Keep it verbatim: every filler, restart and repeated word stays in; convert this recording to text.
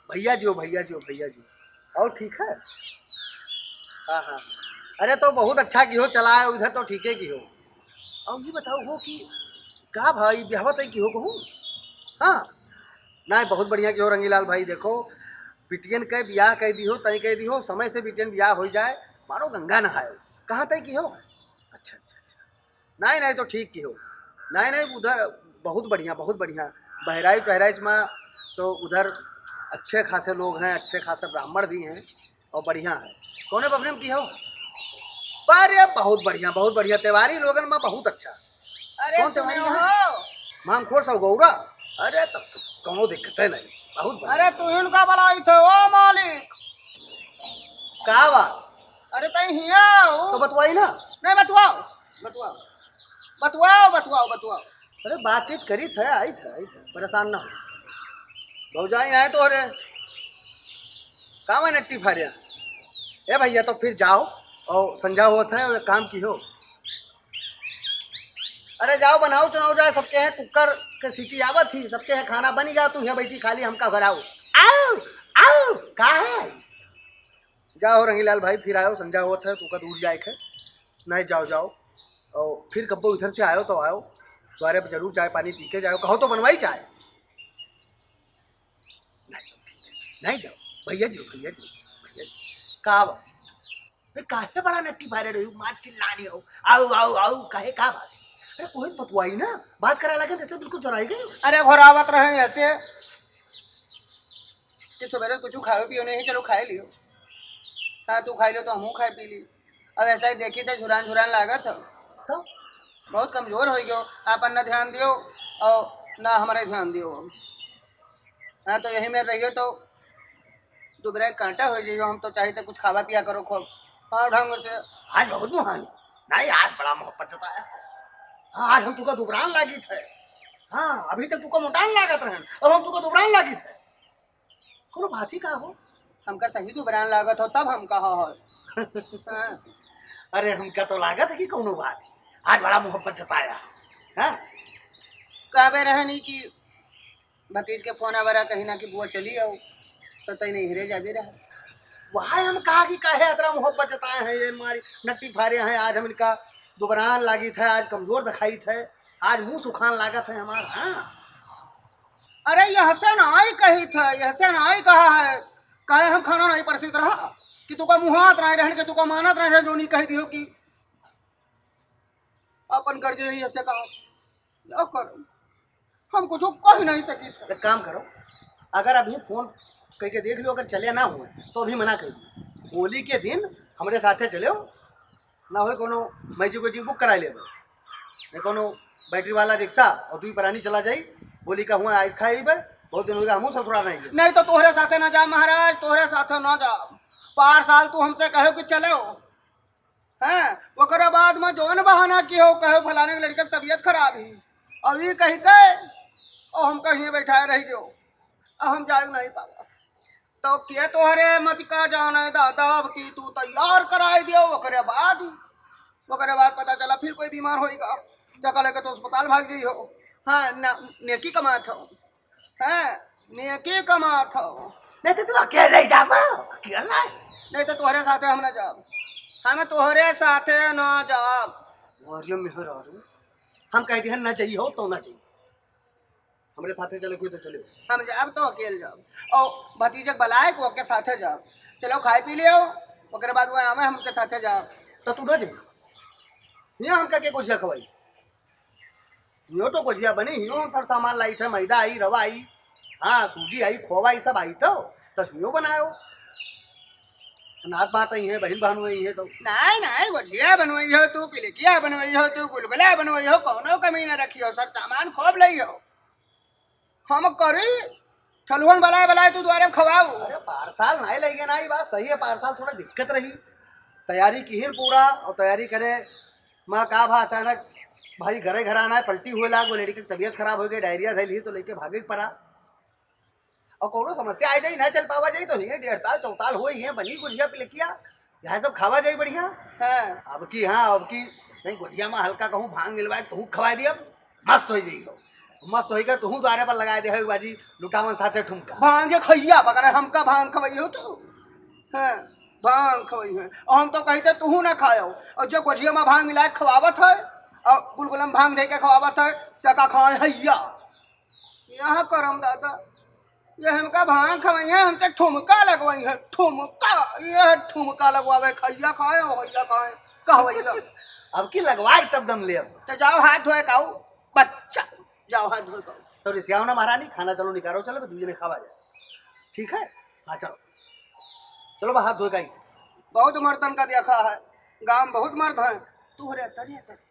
भैया जी हो, भैया जी हो, भैया जी हो। और ठीक है? हाँ, हाँ। अरे तो बहुत अच्छा किहो, चला आयो इधर तो ठीके किहो। और ये बताओ हो कि का भाई ब्याह तय किहो कहूँ? हाँ, ना, बहुत बढ़िया किहो रंगीलाल भाई। देखो, बिटियन के ब्याह कह दिहो, तय कह दिहो, समय से बिटियन ब्याह हो जाए, मानो गंगा नहाए। कहाँ तय किहो? अच्छा, अच्छा, अच्छा। नहीं, नहीं, तो ठीक किहो। नहीं, नहीं, उधर बहुत बढ़िया, बहुत बढ़िया। बहराइच वहराइच में तो उधर अच्छे खासे लोग हैं, अच्छे खासे ब्राह्मण भी हैं और बढ़िया है। कौने बबने में किहो? अरे, बहुत बढ़िया, बहुत बढ़िया। त्योहारी लोगन में बहुत अच्छा। अरे, कौन त्योहारी सुनो है? हो। मांगखोर सब गौरा। अरे, तब तो कौनो दिक्कत है नहीं, बहुत बढ़िया। अरे, तू इनका बुलाई थे, ओ मालिक। का बा? अरे, तई हिया हो। तो बतवाई ना। नहीं, बतवाओ, बतवाओ, बतवाओ, बतवाओ, बतवाओ। अरे, बातचीत करी थे, आई थे, आई थे, परेशान ना हो। भौजाई आए तो, अरे, काम है नट्टी फारिया। ए भैया, तो फिर जाओ और संझा होत है, और एक काम किहो। अरे जाओ, बनाओ चुनाव जाए, सबके है कुकर के सीटी आवत ही, सबके है खाना बनी, जाओ, तू यहाँ बैठी खाली हमका घराओ। आओ, आओ, का है? जाओ रंगीलाल भाई, फिर आयो, संझा होत है, तू का दूर जाए के। नहीं, जाओ, जाओ। और फिर कब्बो इधर से आयो तो आयो, द्वारे पे जरूर चाय पानी पी के जाओ, कहो तो बनवाई चाय। नहीं, नहीं जाओ, भैया जी, भैया जी, भैया जी। का बा? अरे काहे बड़ा नट्टी फारे रही हो, मार चिल्लानी हो, आओ, आओ, आओ, काहे, का बात है? अरे कोई बतवाई ना, बात करा लगे जैसे बिल्कुल चुराई गई। अरे घोरावत रहे ऐसे कि सवेरे कुछ खाए पियो नहीं, चलो खाए लियो। हाँ, तू खाई लो तो हमहू खाए पी ली। अब ऐसा ही देखी तो झुरान झुरान लागत हो। तो? बहुत कमजोर हो गयो, आपन ना ध्यान दियो और ना हमारे ध्यान दियो। हाँ, तो यही में रहियो तो दुबरे कांटा हो जाइयो। हम तो चाहित है कुछ खावा पिया करो खूब, हाँ, ढंग से। आज बहुत मुहानी। नहीं, आज बड़ा मोहब्बत जताया। हाँ, आज हम तुका दुबरान लागित है। हाँ, अभी तक तुका मोटान लागत रहन, अब हम तुका दुबरान लागित है। कोनो बात ही का हो? हमका सही दुबरान लागत हो, तब हम कहा हो। हाँ। अरे, हमका तो लागत है कि कोनो बात ही। आज बड़ा मोहब्बत जताया। हाँ? कहबे रहनी कि भतीज के फोन आवा रहा, कही ना कि बुआ चली आओ, तो तई नैहरे जाबे रहा। वहाँ हम कहा कि काहे अतरा मोहब्बत जताए हैं, ये मारी नट्टी फारे हैं, आज हम इनका दुबरान लागित है, आज कमजोर दिखाइत है, आज मुँह सुखान लागत है हमार। हाँ। अरे, यह से नाई कहित है, यह से नाई कहा है, काहे हम खाना नहीं परसित रहा कि तुका मुहात नहीं रहन के तुका मानत नहीं रहे, जो नहीं कह दियो कि अपन गर्ज रही ऐसे कहा। क्या करो, हम कुछ कह नहीं सकित है। एक काम करो, अगर अभी फोन करके देख लो, अगर चले ना हुए तो अभी मना कर दो। होली के दिन हमरे साथे चले हो, ना होए कोनो मैजिक वैजिक बुक कराई लेबे, नहीं कोनो बैटरी वाला रिक्शा और दुई परानी चला जाई। होली का हुआ आइस खाई बे, बहुत दिन होइगा हमहू ससुराल नहीं गए। नहीं तो तोहरे साथे ना जा महाराज, तोहरे साथे ना जा। पार साल तू हमसे कहो कि चलो, हैं, ओकरे बाद में जौन बहाना किहो, कहो फलाने के लड़के की तबीयत खराब ही, और ये कही के, और हम कहीं बैठाए रह गयो, अब हम जाए नहीं पावा। तो के तोहरे मत का जाने दादा, अब की तू तैयार कराए दियो, ओकरे बाद, ओकरे बाद पता चला फिर कोई बीमार होइगा, जका लेके तो अस्पताल भाग जाई हो। हाँ, ना, नेकी कमात हो। हैं, नेकी कमात हो। नहीं तो तू अकेले ही जाबो, अकेला। नहीं तो तोहरे साथे हम ना जाब, हम तोहरे साथे ना जाब। अरे मेहरारू, हम कह दिहन ना जाई हो तो ना जाई, हमरे साथे चले कोई तो चले। हम जाब तो अकेले जाब, और भतीजे के बुलाए को ओके साथे जाब। चलो खाए पी लियो, ओकरे बाद वो आवे हमके साथे जाब। तो तू ना जाई, यहाँ हमका के कुछ खवाई। हियो तो गोझिया बनी, हियो हम सर सामान लाई थे, मैदा आई, रवा आई, हाँ, सूजी आई, खोवा आई, सब आई तो, तो हियो बनायो। नात बात आई है, बहन बहन आई है तो। नहीं, नहीं, गोझिया बनवाई हो तू, पिलकिया बनवाई हो तू, गुलगुला बनवाई हो, कौनो कमी ना रखी हो, सर सामान खूब लई हो। हम करी, ठलुहन बलाए बलाए तू द्वारे में खवाऊ। अरे पार साल नहीं लगे ना, ये बात सही है, पार साल थोड़ा दिक्कत रही, तैयारी किहिन पूरा, और तैयारी करे माँ का भा अचानक भाई घरे घर आना है, पलटी हुए लाग, वो लड़की की तबीयत खराब हो गई, डायरिया धैल ही तो लेके भागे के पड़ा। और कोनो समस्या आ जाई, ना चल पावा जाई तो हिये डेढ़ ताल चौताल होई, हिये बनी गुझिया पिलकिया, यहाँ सब खावा जाई बढ़िया। हाँ। अब की, हाँ, अब की नहीं गुझिया में हल्का कहूँ भांग मिलवाए, तू खवाए दिया, मस्त हो जाई हो। मस्त होइगा, तुहूँ द्वारे पर लगाए दे हो बाजी, लुटावन साथे ठुमका। भांग के खइया पकड़े, हमका भांग खवइहो तू? हैं, भांग खवइहे। और हम तो कहिते तुहूँ ना खायो। और जो गोझिया में भांग मिलाए खवावत है, और गुलगुला में भांग दे के खवावत है, तो का खाए हैया? यहाँ करम दादा, ये हमका भांग खवइहे, हमसे ठुमका लगवइहे, ठुमका, ये ठुमका लगवावे, खइया खाए, और हैया खाए, कहवैया। अब की लगवाए तब दम ले अब। तो जाओ हाथ धोए के आओ, बच्चा, जाओ हाथ धोए के आओ। तो रिसियाओ ना महारानी, खाना चलो निकालो, चलो, दू जने खावा जाए। ठीक है, हाँ चलो, चलो बा हाथ धोए के आई। बहुत मर्दन का देखा है, गाँव में बहुत मर्द हैं, तू रे तरिया तरिया।